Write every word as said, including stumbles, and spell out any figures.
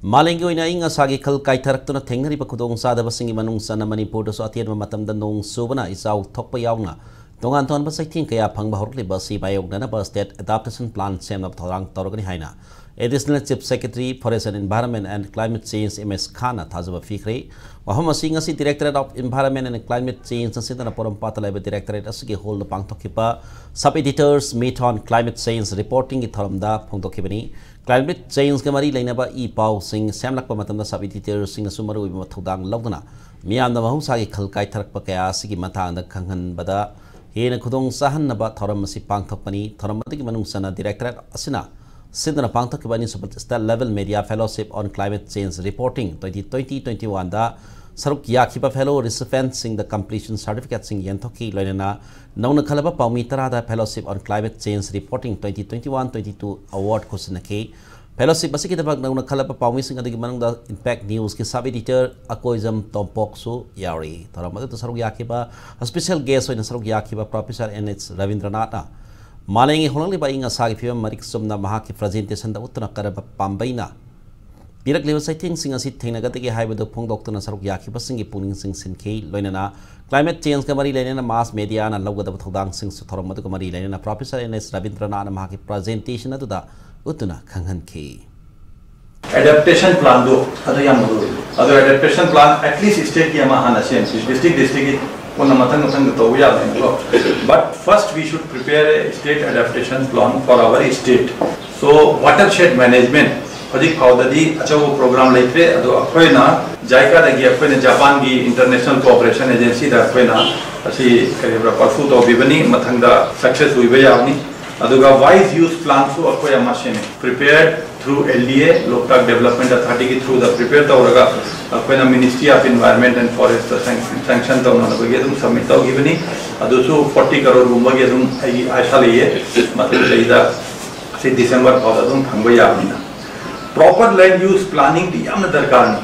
ꯃꯥꯂꯦꯝꯒꯤ ꯑꯣꯏꯅ ꯑꯏꯪ ꯑꯁꯥꯒꯤ ꯈꯜ ꯀꯥꯏꯊꯔꯛꯇꯨꯅ ꯊꯦꯡꯅꯔꯤꯕ ꯈꯨꯗꯣꯡꯆꯥꯗꯕꯁꯤꯡꯒꯤ ꯃꯅꯨꯡ ꯆꯟꯅ ꯃꯅꯤꯄꯨꯔꯗꯁꯨ ꯑꯇꯦꯟꯕ ꯃꯇꯝꯗ ꯅꯣꯡ ꯆꯨꯕꯅ ꯏꯆꯥꯎ ꯊꯣꯛꯄ ꯌꯥꯎꯅ ꯇꯣꯉꯥꯟ ꯇꯣꯉꯥꯟꯕ ꯆꯩꯊꯦꯡ ꯀꯌꯥ ꯐꯪꯕ ꯍꯧꯔꯛꯂꯤꯕ ꯑꯁꯤ ꯃꯥꯌꯣꯛꯅꯅꯕ State Adaptation Plan ꯁꯦꯝꯅꯕ ꯊꯧꯔꯥꯡ ꯇꯧꯔꯒꯅꯤ ꯍꯥꯏꯅ Additional Chief Secretary, Forest and Environment and Climate Change, M S ꯈꯥꯟꯅ ꯊꯥꯖꯕ ꯄꯤꯈ꯭ꯔꯦ꯫ ꯋꯥꯐꯝ ꯑꯁꯤ ꯉꯁꯤ Directorate of Environment and Climate Change ꯅ ꯁꯤꯟꯗꯨꯅ ꯄꯣꯔꯣꯝꯄꯥꯠꯇ ꯂꯩꯕ Directorate ꯑꯁꯤꯒꯤ ꯍꯣꯜꯗ ꯄꯥꯡꯊꯣꯛꯈꯤꯕ Sub Editors Meet on Climate Change Reporting ꯒꯤ ꯊꯧꯔꯝꯗ ꯐꯣꯡꯗꯣꯛꯈꯤꯕꯅꯤ꯫ Climate change ꯒ ꯃꯔꯤ ꯂꯩꯅꯕ ꯏ ꯄꯥꯎꯁꯤꯡ ꯁꯦꯝꯂꯛꯄ ꯃꯇꯝꯗ Sub Editors ꯁꯤꯡꯅꯁꯨ ꯃꯔꯨꯑꯣꯏꯕ ꯊꯧꯗꯥꯡ ꯂꯧꯗꯨꯅ ꯃꯤꯌꯥꯝꯅ ꯃꯍꯧꯁꯥꯒꯤ ꯈꯜ ꯀꯥꯏꯊꯔꯛꯄ ꯀꯌꯥ ꯑꯁꯤꯒꯤ ꯃꯇꯥꯡꯗ ꯈꯪꯍꯟꯕꯗ ꯍꯦꯟꯅ ꯈꯨꯗꯣꯡ ꯆꯥꯍꯟꯅꯕ ꯊꯧꯔꯝ ꯑꯁꯤ ꯄꯥꯡꯊꯣꯛꯄꯅꯤ꯫ ꯊꯧꯔꯝ ꯑꯗꯨꯒꯤ ꯃꯅꯨꯡ ꯆꯟꯅ Directorate ꯑꯁꯤꯅ ꯁꯤꯟꯗꯨꯅ ꯄꯥꯡꯊꯣꯛꯈꯤꯕ ꯑꯅꯤꯁꯨꯕ State Level Media Fellowship on Climate Change Reporting twenty twenty twenty-one ꯗ ꯁꯔꯨꯛ ꯌꯥꯈꯤꯕ fellow recipients ꯁꯤꯡꯗ completion certificate ꯁꯤꯡ ꯌꯦꯟꯊꯣꯛꯈꯤ꯫ ꯂꯣꯏꯅꯅ ꯅꯧꯅ ꯈꯜꯂꯕ ꯄꯥꯎꯃꯤ ꯇꯔꯥꯗ Fellowship on Climate Change Reporting twenty twenty-one twenty-two award ꯈꯨꯠꯁꯤꯟꯅꯈꯤ꯫ Fellowship ꯑꯁꯤꯒꯤꯗꯃꯛ ꯅꯧꯅ ꯈꯜꯂꯕ ꯄꯥꯎꯃꯤꯁꯤꯡ ꯑꯗꯨꯒꯤ ꯃꯅꯨꯡꯗ Impact News ꯀꯤ Sub Editor ꯑꯀꯣꯏꯖꯝ ꯇꯣꯝꯄꯣꯛꯁꯨ ꯌꯥꯎꯔꯤ꯫ ꯊꯧꯔꯝ ꯑꯗꯨꯗ ꯁꯔꯨꯛ ꯌꯥꯈꯤꯕ special guest ꯑꯣꯏꯅ ꯁꯔꯨꯛ ꯌꯥꯈꯤꯕ Professor N H ꯔꯕꯤꯟꯗ꯭ꯔꯅꯥꯊꯅ ꯃꯥꯂꯦꯝꯒꯤ ꯍꯣꯡꯂꯛꯂꯤꯕ ꯑꯏꯪ ꯑꯁꯥꯒꯤ ꯐꯤꯕꯝ ꯃꯔꯤꯛ ꯆꯨꯝꯅ ꯃꯍꯥꯛꯀꯤ presentation ꯗ ꯎꯠꯇꯨꯅ ꯀꯔꯝꯕ ꯄꯥꯝꯕꯩꯅ ꯄꯤꯔꯛꯂꯤꯕ ꯆꯩꯊꯦꯡꯁꯤꯡ ꯑꯁꯤ ꯊꯦꯡꯅꯒꯗꯒꯦ ꯍꯥꯏꯕꯗꯨ ꯐꯣꯡꯗꯣꯛꯇꯨꯅ ꯁꯔꯨꯛ ꯌꯥꯈꯤꯕꯁꯤꯡꯒꯤ ꯄꯨꯛꯅꯤꯡ ꯆꯤꯡꯁꯤꯟꯈꯤ꯫ ꯂꯣꯏꯅꯅ climate change ꯀ ꯃꯔꯤ ꯂꯩꯅꯅ mass media ꯅ ꯂꯧꯒꯗꯕ ꯊꯧꯗꯥꯡꯁꯤꯡꯁꯨ ꯊꯧꯔꯝ ꯑꯗꯨꯒ ꯃꯔꯤ ꯂꯩꯅꯅ Professor N H ꯔꯕꯤꯟꯗ꯭ꯔꯅꯥꯊꯅ ꯃꯍꯥꯛꯀꯤ presentation ꯑꯗꯨꯗ ꯎꯠꯇꯨꯅ ꯈꯪꯍꯟꯈꯤ꯫ Adaptation plan ꯗꯨ ꯑꯗꯨ ꯌꯥꯝ ꯃꯔꯨ ꯑꯣꯏ꯫ ꯑꯗꯨ adaptation plan at least state ꯀꯤ ꯑꯃ ꯍꯥꯟꯅ ꯁꯦꯝꯁꯤ꯫ District district ꯀꯤ ꯄꯨꯟꯅ ꯃꯊꯪ ꯃꯊꯪꯗ ꯇꯧꯕ ꯌꯥꯕꯅꯦꯕꯀꯣ꯫ But first we should prepare a state adaptation plan for our state. So watershed management ꯍꯧꯖꯤꯛ ꯐꯥꯎꯗꯗꯤ ꯑꯆꯧꯕ program ꯂꯩꯇ꯭ꯔꯦ꯫ ꯑꯗꯣ ꯑꯩꯈꯣꯏꯅ JICA ꯗꯒꯤ ꯑꯩꯈꯣꯏꯅ ꯖꯄꯥꯟꯒꯤ International Cooperation Agency ꯗ ꯑꯩꯈꯣꯏꯅ ꯑꯁꯤ ꯀꯔꯤꯕ pursue ꯇꯧꯕꯤꯕꯅꯤ꯫ ꯃꯊꯪꯗ success ꯑꯣꯏꯕ ꯌꯥꯕꯅꯤ꯫ ꯑꯗꯨꯒ wise use plan ꯁꯨ ꯑꯩꯈꯣꯏ ꯑꯃ ꯁꯦꯝꯃꯦ꯫ Prepared through L D A, Loktak Development Authority ꯒꯤ through ꯗ prepare ꯇꯧꯔꯒ ꯑꯩꯈꯣꯏꯅ Ministry of Environment and Forest ꯇ sanction ꯇꯧꯅꯅꯕꯒꯤ ꯑꯗꯨꯝ submit ꯇꯧꯈꯤꯕꯅꯤ꯫ ꯑꯗꯨꯁꯨ forty crore ꯒꯨꯝꯕꯒꯤ ꯑꯗꯨꯝ ꯑꯩꯒꯤ ꯑꯥꯁꯥ ꯂꯩꯌꯦ꯫ ꯃꯊꯪ ꯆꯍꯤꯗ ꯑꯁꯤ December ꯐꯥꯎꯗ ꯑꯗꯨꯝ ꯐꯪꯕ ꯌꯥꯕꯅꯤꯅ꯫ Proper land use planning ꯗꯤ ꯌꯥꯝꯅ ꯗꯔꯀꯥꯔꯅꯤ꯫